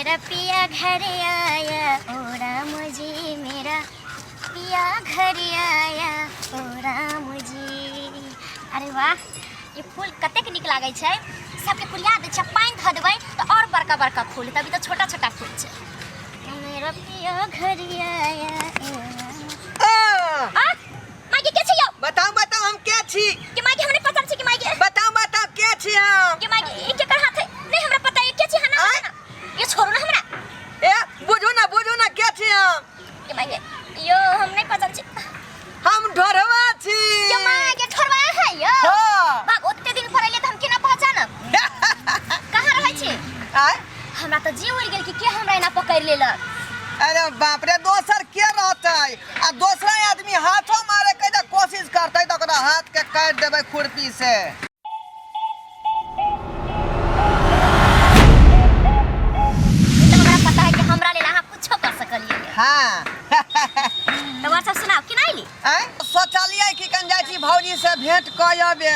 मेरा पिया घर आया ओ राम जी, मेरा पिया घर आया ओ राम जी। अरे वाह, ई फूल कतेक नीक लागै छै। सबके कुरिया दै छै, पानि धऽ देबै तऽ आओर बड़का बड़का फूल, तभी तऽ छोटा छोटा फूल छै। मेरा पिया घर आया ओ राम। आ, आ माय के छी यौ? बताउ बताउ, हम के छी? के माय के हमरे पसंद छी के माय के? बताउ बताउ, के छी हम? के माय के ई केकर हाथ है? नहीं हमरा पता है के छी। हना आँय? ना ये छोड़ू ना हमरा। ए बुझू ना, बुझू ना, के छी हम? के माय के यो हम नहीं पसंद छी। हम ढोरवा छी। के माय के ठोरवा है यो? हाँ। बाप, ओते दिन पर एलियै त हम केना पहचानब? कहाँ रहै छी? आँय? हमरा तऽ जी उड़ि गेल कि के हमरा एना पकड़ि लेलक। अरे बाप रे, दोसर के रहतै? आ दोसरा आदमी हाथो मारे के जे कोशिश करतै तऽ ओकरा हाथ के काटि देबै खुरपी से। ई तऽ हमरा पता है कि हमरा लेल अहाँ कुछो कर सकलियै। हाँ। तऽ और सब सुनाउ, केना अयली? आँय, सोचलियै कि कन जाइ छी भौजी से भेंट कऽ अबे।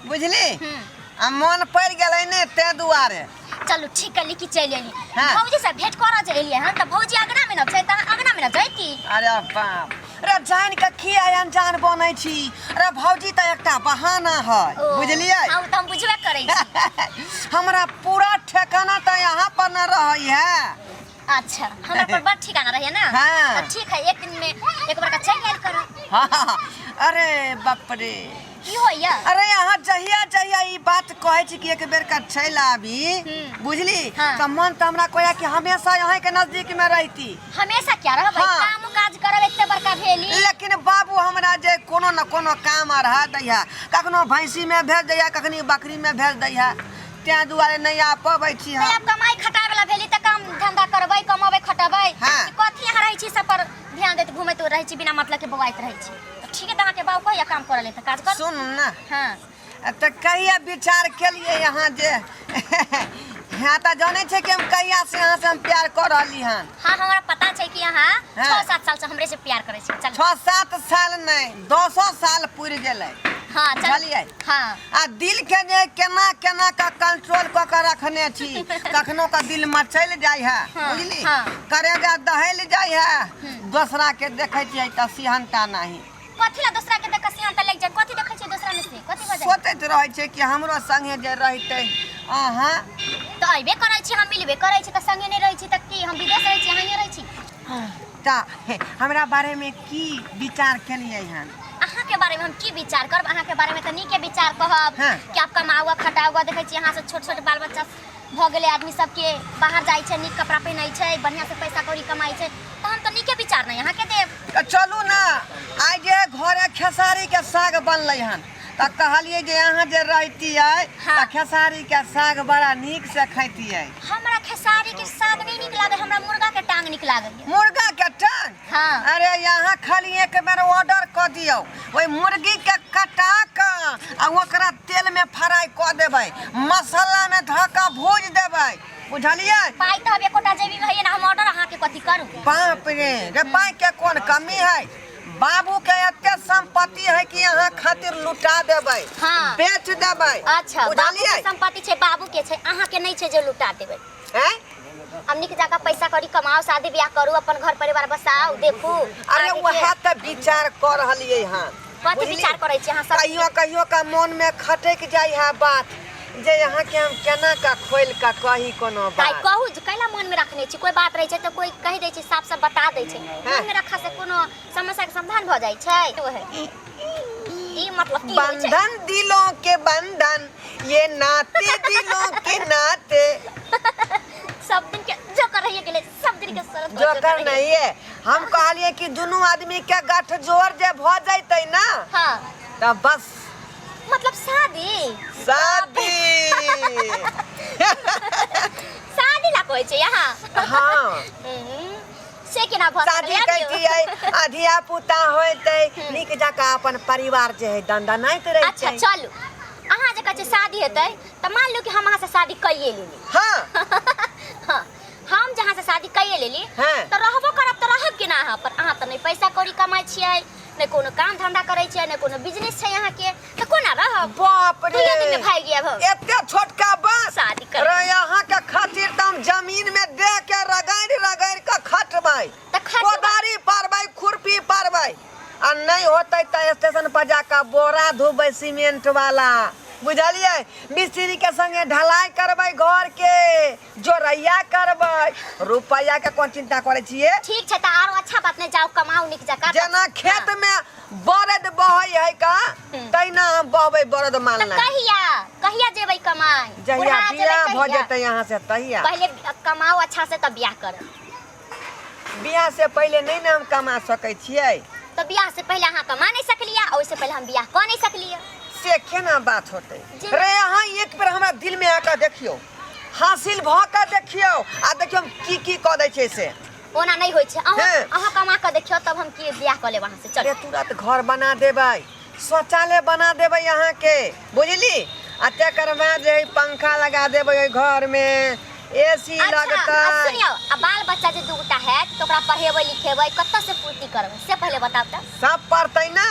बुझली? आ मन पड़ि गेलै ने तें दुआरे। चलू ठीक करली कि चलि एली। हाँ। भौजी से भेंट करऽ जे एलियै हन तऽ भौजी अगना में न छै तऽ अहाँ अगना में न जैती। अरे बाप रे, जान के किया अनजान बनै छी? अरे भौजी तऽ एकटा बहाना है। ओ, बुझलियै? हाँ, ओ तऽ हम बुझबे करै छी। हमरा पूरा ठेकाना तऽ यहाँ पर न रहै है। अच्छा, हमरा पर बड़ ठिकाना रहै ना? हाँ। तऽ ठीक है, एक दिन में एक बार का चलि आयल करब। हाँ, अरे बाप रे। की होइया? अरे यहाँ जहिया जहिया ई बात कहै छी कि एक बेर का चलि आबी, बुझली? हाँ। तऽ मन तऽ हमरा कहैया कि हमेशा यहाँ के नजदीक में रहती। हमेशा क्या रहबै? हाँ। काम काज करब, एते बड़का भेली। लेकिन बाबू हमरा जे कोनो न कोनो काम अढ़ा दैया, कखनो भैंसी में भेज दैया, कखनी बकरी में भेज दैया, तें दुआरे नहि आ पबै छी तऽ हम। आब कमाई खटाबै वाला भेली तऽ काम धंधा करबै, कमेबै खटेबै। हाँ। कि कथी अहाँ रहै छी सब पर ध्यान दैत घुमैत रहै छी, बिना मतलब के बौआइत रहै छी। तऽ ठीक है, तऽ अहाँके बाबू कहिया काम करऽ ले तऽ काज करू। सुन ना। हाँ। तऽ कहिया विचार केलियै यहाँ जे हाँ तऽ जानै छै कि हम कहिया से यहाँ से हम प्यार कऽ रहली हन। हाँ, हमरा पता छै कि अहाँ हाँ। 6-7 साल से हमरे से प्यार करै छी। चल। 6-7 साल नहि, 10 साल पुरि गेलै। हाँ, चल। बुझलियै? हाँ। आ दिल के जे केना केना का कंट्रोल कऽ के रखने छी, कखनो का दिल मचलि जाइ है। हाँ, बुझली? हाँ। करेजा दहलि जाइ है, दोसरा के देखै छियै तऽ सिहनता नहि। कथी ला दोसरा के देख के सिहनता लागि जाय? कथी देखै छियै दोसरा में से? कथी भऽ जाय? सोचैत रहै छै कि हमरो संगे जे रहितै अहाँ। तऽ अयबे करै छी, हम मिलबे करै छी, तऽ संगे नहि रहै छी तऽ की हम विदेश रहै छी, अहाँ रहै छी? तऽ हमरा बारेमे की विचार केलियै हन? अहाँ के बारे में हम की विचार करब? अहाँ के बारे में तऽ नीके विचार कहब। हाँ। कि आप कमाओ खटाओ, देखै छी अहाँ से छोट छोट बाल बच्चा भऽ गेलै, आदमी सबके बाहर जाइ छै, नीक कपड़ा पहिनै छै, बढ़िआँ से पैसा कौड़ी कमाइ छै, तऽ हम तऽ नीके विचार नहि अहाँके देब। तऽ चलू ने, आइ जे घरे खेसारीके साग बनलै हन तऽ कहलियै जे अहाँ जे रहितियै हाँ। तऽ खेसारीके साग बड़ा नीक से खैतियै। हमरा खेसारी के साग नहीं नीक लागे, हमरा मुर्गा के टांग नीक लागे। मुर्गा के टांग? हाँ। अरे यहाँ खाली एक बेर ऑर्डर कऽ दियौ, ओहि मुर्गी के कटा कऽ आ ओकरा तेल में फ्राई कऽ देबै, मसाला में धऽ कऽ भूज देबै, बुझलियै? पाइ तऽ अब एकोटा जेबी में है ना, हम ऑर्डर अहाँ के कथी करू? बाप रे रे, पाइ के कोन कमी है? बाबू के एते संपत्ति है कि अहाँ खातिर लुटा देबै। हाँ। बेच देबै। अच्छा, बाबू बुझलियै? के संपत्ति छै, बाबू के छै, अहाँ के नहीं छै जे लुटा देबै। हैं? हम नीक जकाँ पैसा कौड़ी कमाओ, शादी ब्याह करू, अपन घर परिवार बसाओ, देखू। अरे आगे के- वएह तऽ विचार कऽ रहलियै हन। कथी बुझलियै? विचार करै छी अहाँ सब? कहियो कहियो का मन में खटक जाइ है बात जे यहाँ के हम केना का खोल का कही कोनो ताइ बात। कहू जे कैला मन में रखने छी? कोई बात रहै छै तऽ कोई कहि दै छै, साफ साफ बता दै छै। मन में रखा से कोनो समस्या के समाधान भऽ जाइ छै? ओहे ई मतलब की होइ छै? बंधन दिलों के बंधन ये नाते दिलों के नाते। सब दिन के जो कर रही गेलै, सब दिन के शरत जोकर नहीं है, हम कहलिए कि दुनू आदमी के गठजोड़ जे भ जैतै ना। हाँ। तऽ बस। मतलब शादी? शादी। शादी ला कहै छै यहाँ? हाँ। से केना भऽ शादी सकैए? कैतियै आ धिया पुता होइतै, नीक जकाँ अपन परिवार जे है दनदनाइत रहितै। अच्छा चलू, अहाँ जे कहै छियै शादी हेतै, तऽ मान लियौ कि हम अहाँ से शादी कैये लेली। हाँ। हाँ, हम जहाँ से शादी कैये लेली। हाँ। तऽ रहबो करब तऽ रहब केना अहाँ पर? अहाँ तऽ नहि पैसा कौड़ी कमाइ छियै, नहि कोनो काम धंधा करै छियै, नहि कोनो बिजनेस छै अहाँके, तऽ कोना रहब? बाप रे, दुइये दिन में भागि जायब हम। एते छोटका बात? शादी करब। रे, अहाँ के खातिर तऽ हम जमीन में दे सीमेंट वाला, बुझलियै? मिस्त्री के संगे ढलाई करबै, घर के जोड़ैया करबै। रुपैआ के कोन चिंता करै छियै? ठीक छै, तऽ आरो अच्छा बात। नहि जाउ, कमाउ नीक जकाँ। जेना खेत में बरद बहै है का, तहिना हम बहबै बरद तऽ मालना। कहिया कहिया जेबै कमाइ? जहिया बुढ़ा जेबै बियाह भऽ तहिया। जेतै यहाँ से तहिया। पहिले कमाउ अच्छा से, तब बियाह करब। बियाह से पहिले नहि ने हम कमा सकै छियै। तऽ बियाह से पहिले अहाँ कमा नहि सकलियै आ ओहिसँ पहिले हम बियाह कऽ नहि सकलियै। से केना बात होतै? जे- रे, अहाँ एक बेर हमरा दिल में आके देखियौ, हासिल भऽ के देखियौ आ देखियौ हम की की कऽ दै छियै से। ओना नहि होइ छै। अहाँ हे। अहाँ कमा कऽ देखियौ, तब हम की बियाह कऽ लेब अहाँ से। अरे, चलू। तुरंत घर बना देबै, शौचालय बना देबै अहाँके, बुझली? आ तकर बाद जे है पंखा लगा देबै ओहि घरमे, एसी अच्छा, आ लगतै। सुनियौ, आ बाल बच्चा जे दूटा हैत तऽ ओकरा पढ़ेबै लिखेबै, कतऽ से पूर्ति करबै, से पहिले बताउ तऽ। सब पढ़तै ने।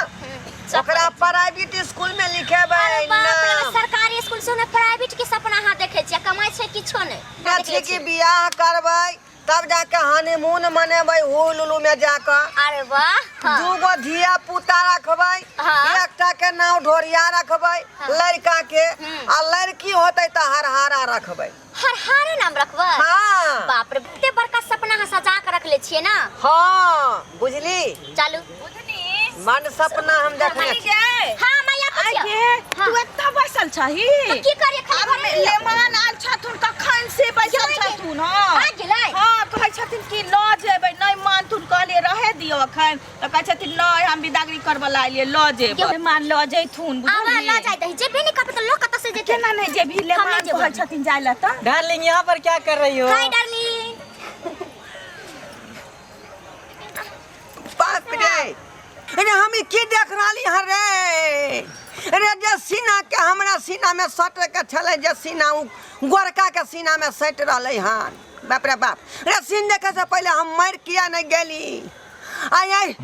सब ओकरा पढ़तै। प्राइवेट स्कूल में लिखेबै। अरे बाप रे, नाम सरकारी स्कूल से ने प्राइवेट के सपना अहाँ देखै छियै। कमाइ छै किछो नहि। छी कि बियाह करबै तब जाके हनीमून मनेबै हुल उलू में जाकऽ। अरे वाह, हाँ। दूगो धिया पुता रखबै। एकटा के नाम ढोरिया रखबै, लड़का के, आ लड़की होतै तऽ हरहारा रखबै। हरहारे नाम रखबै? हाँ। बाप रे, बहुते बड़का सपना अहाँ सजा के रखले छियै ना। हाँ, बुझली? चलू। बुधनी। मन सपना हम देखने छी। गे। हाँ मैया, आइ पुछियौ। गे। हाँ। तू एतऽ बैसल छही? तऽ की करियै, खाली आब घरे रहियै। मेहमान आयल छथुन, कखन से बैसल गेलै गे? छथुन। हँ। आ गेलै? हँ, कहै छथिन कि लऽ जेबै, नहि मानथुन। कहलियै रहै दियौ अखन, तऽ कहै छथिन नहि, हम बिदागरी करबऽ ला एलियै, लऽ जेबै, मेहमान लऽ जैथुन। आब बुझलिही? लऽ जाय दही, जेबे नहि करबै तऽ लऽ कतऽ से जेतै? केना नहि जेबही? हम लेमान नहि जेबै। कहै छथिन जाय लए तऽ। डार्लिंग, यहाँ पर क्या कर रही हो? Hi darling. बाप रे, अरे हम ई की देख रहली हँ रे? रे, जे सीना के हमरा सीना में सटे के छलै, जे सीना उ गोरका के सीना में सटि रहलै हन। बाप रे बाप रे, सीन देखे से पहिले हम मरि किया नहि गेली? आइ आइ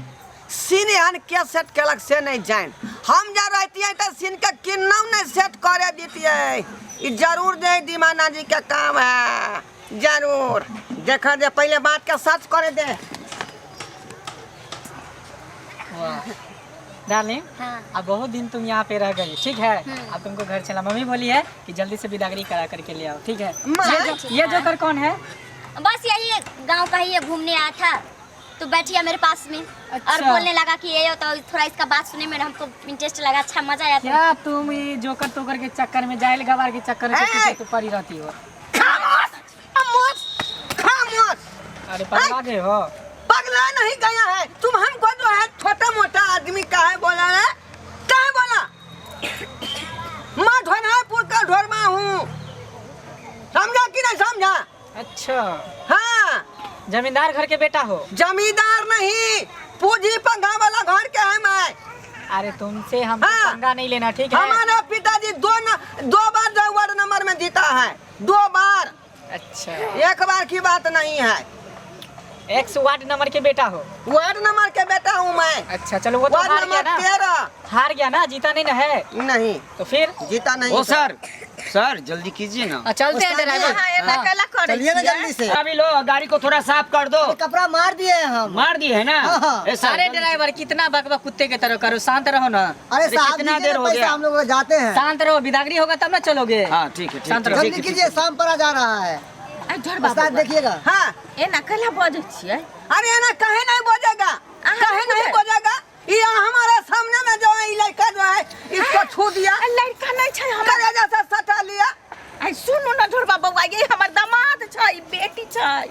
सीन एहन के सेट केलक से नहि जानि। हम जे रहितियै तऽ सीन के किन्नौ नहि सेट करे दितियै। ई जरूर जे दीमाना जी के काम है, जरूर देख दे, पहिले बात के सच करे दे। वाह डार्लिंग। हाँ। अब बहुत दिन तुम यहाँ पे रह गई, ठीक है? अब तुमको घर चला। मम्मी बोली है कि जल्दी से बिदागरी करा करके ले आओ, ठीक है? माँ। ये जोकर कौन है? बस यही गांव का ही है, घूमने आया था तो बैठिया मेरे पास में और अच्छा। बोलने लगा कि ये हो, तो थोड़ा इसका बात सुनने में हमको इंटरेस्ट लगा, अच्छा मजा आया। क्या तुम ये जोकर तोकर के चक्कर में, जाहिल गवार के चक्कर में ए! पीछे तो पड़ी रहती हो? खामोश, खामोश, खामोश। अरे, पगला गए हो? पगला नहीं गया है। तुम हमको जो है छोटा मोटा आदमी काहे बोला रे? काहे बोला? मैं ढोनापुर का ढोरमा हूँ, समझा कि नहीं समझा? अच्छा। हाँ। जमींदार घर के बेटा हो? जमींदार नहीं, पूंजी पंखा वाला घर के है मैं। अरे, तुमसे हम हाँ। पंगा नहीं लेना, ठीक है? हमारा पिताजी दो बार जो वार्ड नंबर में जीता है, दो बार। अच्छा। एक बार की बात नहीं है। एक्स वार्ड नंबर के बेटा हो? वार्ड नंबर के बेटा हूँ मैं। अच्छा चलो, वो तो वार्ड हार गया नंबर ना? 13। हार गया ना, जीता नहीं ना है? नहीं। तो फिर? जीता नहीं। ओ सर, सर, जल्दी कीजिए ना। चलते हैं ड्राइवर। अहाँ एना कैला करै चलिए ना छियै? जल्दी से। अभी लो, गाड़ी को थोड़ा साफ कर दो। कपड़ा मार दिए हैं हम। मार दिए है ना? हाँ। ए सर, अरे जल्दी- ड्राइवर, कितना बकबक कुत्ते के तरह करो, शांत रहो ना। अरे अरे साहब, कितना दीजिए देर ना हो पैसा, गया? हम लोग जाते हैं। शांत रहो, बिदागरी होगा तब ना चलोगे। हाँ, ठीक है, ठीक शांत ठीक, रहो। ठीक, जल्दी ठीक, कीजिए, शाम पर आ जा रहा है। आइ ढोर बाबू, उस्ताद, देखिएगा। हाँ। एना कैला बजै छियै? अरे, ना कहे नहीं बोलेगा, कहे नहीं बोलेगा। ये हमारे सामने में जो है, ये लड़का जो है, इसको छू दिया। आ, लड़का नहि छै हमर। कलेजा से सटा लिया। आइ सुनू न ढोरबा बौआ, ये हमर दामाद छै, ई बेटी छै।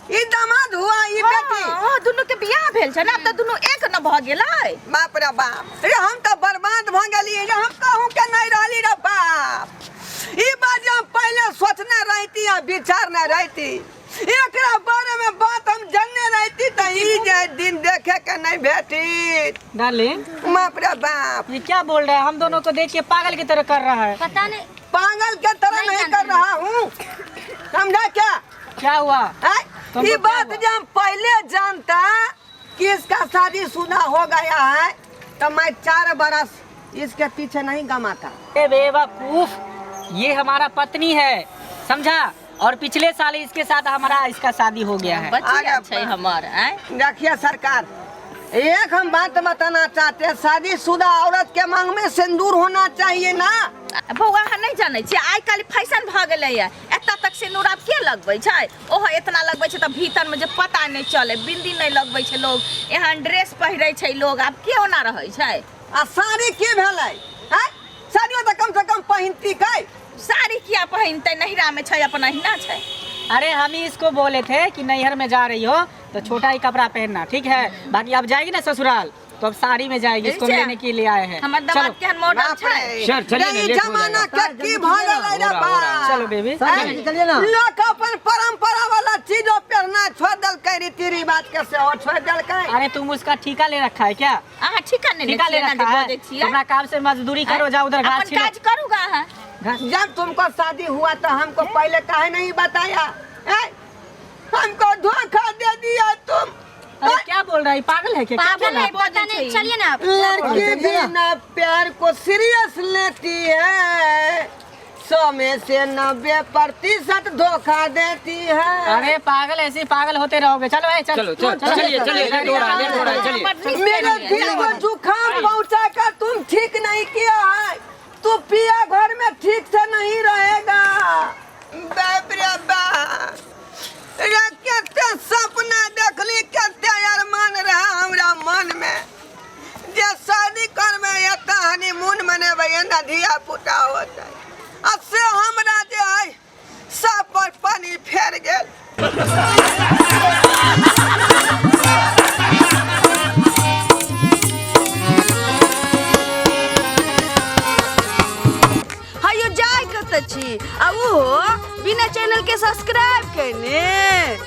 ये दामाद हुआ, ये बेटी? हँ, दुनू के बियाह भेल छै ने, आब तऽ दुनू एक न भऽ गेलै। बाप रे बाप रे, हम तो बर्बाद भ गेली रे, हम कहूँ के नहीं रहली रे बाप। ई बात जे हम पहले सोचने रहती आ विचारने रहती, एकरा बारे में बात हम जानने रहती तो ई जे दिन देखे के नहीं भेटी। डार्लिंग। बाप रे बाप। ये क्या बोल रहा है? हम दोनों को देख के पागल की तरह कर रहा है। पता नहीं। पागल के तरह नहीं नहीं कर जानती। रहा हूँ, समझा क्या? क्या हुआ? हैं? तुमको ये क्या बात हुआ? जब हम पहले जानता कि इसका शादी शुदा हो गया है तो मैं 4 बरस इसके पीछे नहीं गमाता। ए बेवकूफ, ये हमारा पत्नी है, समझा? और पिछले साल इसके साथ हमारा इसका शादी हो गया है। बचिया अरे छै हमर आँय। देखिए सरकार। एक हम बात बताना चाहते हैं, शादीशुदा औरत के मांग में सिंदूर होना चाहिए ना। बौआ, अहाँ नहि जानै छियै, आइ काल्हि फैशन भऽ गेलैया। एतऽ तक सिन्दूर आब के लगबै छै? ओहो एतना लगबै छै तऽ भीतरमे जे पता नहि चले। बिन्दी नहि लगबै छै लोग, एहन ड्रेस पहिरै छै लोग। आब के ओना रहै छै? आ साड़ी की भेलै हैं? साड़ियो तऽ कम से कम पहिनती कै। साड़ी किया पहिनतै? नहिरामे छै, अपन अहिना छै। अरे, हम ही इसको बोले थे कि नैहर में जा रही हो तो छोटा ही कपड़ा पहनना, ठीक है? बाकी अब जाएगी ना ससुराल तो अब साड़ी में जाएगी। इसको अच्छा। लेने के लिए आए हैं। हमर चलो। दमाद केहन मॉडल बाप छै। रे। सर, चलिए ना, रे, ई लेट हो जमाना जाएगा। के की भऽ गेलै रे हो रहा, हो रहा। बा? चलो बेबी। सर, चलिए ना। लोक अपन परंपरा वाला चीजो पहनना छोड़ देलकै, रीति रिवाज के सेहो छोड़ देलकै। अरे, तुम उसका ठीका ले रखा है क्या? अहाँ ठीका नहि ठीका ले ले छियै ना जे रखा है? बजै छियै? अपना काम से मजदूरी करो, जाओ उधर घास अपन छीलो। काज करू गा अहाँ। घास। जब तुमको शादी हुआ तो हमको पहले काहे नहीं बताया हैं? हमको धोखा दे दिया तुम। अरे, क्या बोल रहा है? पागल है क्या? क्या पागल बोल रहा है, पता नहीं। चलिए ना आप। लड़की भी ना प्यार को सीरियस लेती है, 100 में से 90% धोखा देती है। अरे पागल, ऐसे ही पागल होते रहोगे। चलो ए, चल। चलो चलो, चलिए चलिए, लेट हो रहा है, लेट हो रहा है, चलिए। बड नीक मेरे केलियै। दिल को जुकाम पहुंचा कर तुम ठीक नहीं किया है। तू पिया घर में ठीक से नहीं रहेगा। बाप रे बाप रे, कते सपना देखली, कते अरमान रहा हमरा मन में जे शादी करबै, एतऽ हनीमून मनेबै, एना धिया पुता होतै, आ से हमरा जे है सब पर पानी फेर गेल। हयो, जाय कतऽ छी आ ओहो बिना चैनल के सब्सक्राइब केने?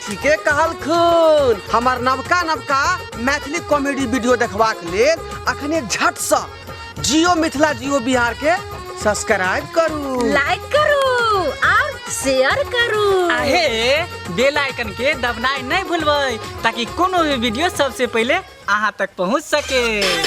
ठीके कहलखुन। हमर नवका नवका मैथिली कॉमेडी वीडियो देखबाक लेल अखने झटसँ जियो मिथिला, जियो बिहार के सब्सक्राइब करू, लाइक करू और शेयर करू। आहे बेल आइकन के दबनाइ नहीं भूलबै, ताकि कोनो भी वीडियो सबसे पहले अहाँ तक पहुँच सके।